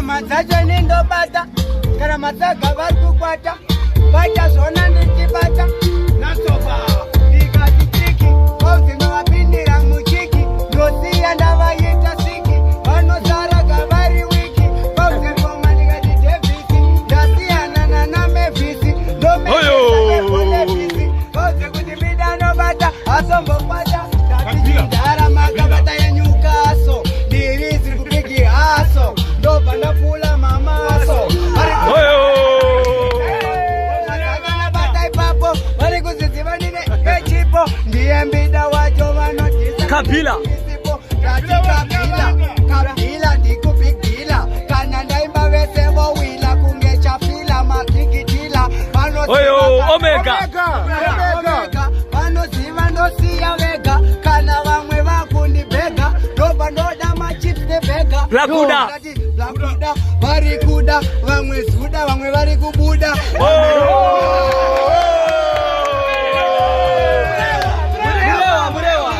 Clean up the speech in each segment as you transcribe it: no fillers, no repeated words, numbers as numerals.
Madzacho nindobata kana matsaga vari kukwata vachazviona ndichibata nasoba ndikati chiki vaudzinovapindira muchiki ndosiya ndavaita siki vanosara kavari wiki vauzengoma ndikati Davis ndasiyana nana Mevisi ndomevisi vaudze kuti midanobata asombokwata ndati chindara makabata yeNewcastle ndiri ziri kubigi haso ndobva ndapula mamaso. Bata ipapo vari kuziziva ndine echipo ndiye mbida wacho vanodhisa. Kabila. Ndati Kabila, Kabila ndikubigila kana ndaimba vese vowila kunge chafila magigidila. Oyo, Omega. Omega vanoziva ndosiya vega kana vamwe vakundibhega ndobva ndoda machips neburger. Blakuda. Ndati Blakuda vari kuda vamwe zuda vamwe vari kubuda. Murewa, Murewa.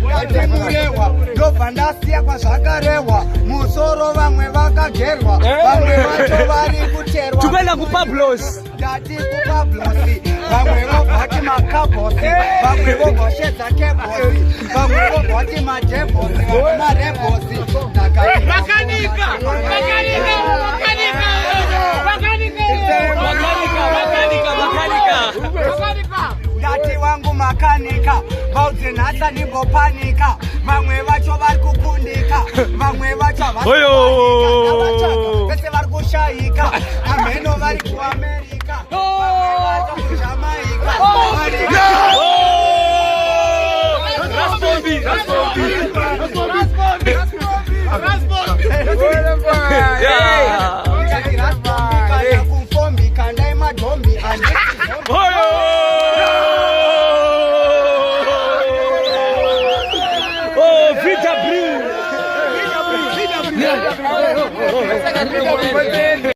Ndati Murehwa ndobva ndasiya kwazvakarehwa musoro vamwe vakagerwa vamwe vacho vari kuterwa. Tukwenda kuPablos. Ndati kuPablosi vamwe vobvati makabhosi vamwe vobvoshedza kebhosi vamwe vobvati madhebhosi vamwe marebhosi. Makanika! Makanika! Makanika! Makanika! Makanika, makanika, makanika. Makanika! Ndati wangu makanika vaudze nhasa ndimbopanika vamwe vacho vari kukundika vamwe vacho havasi. Oyo! Kuwanika, vese vari kushayika amheno vari kuAmerica vamwe vacho kuJamaica. Rasbombi, Rasbombi. Yeah. Kana kumfombi kandai madhombi handisi zombi. Oyo! Oh, VW.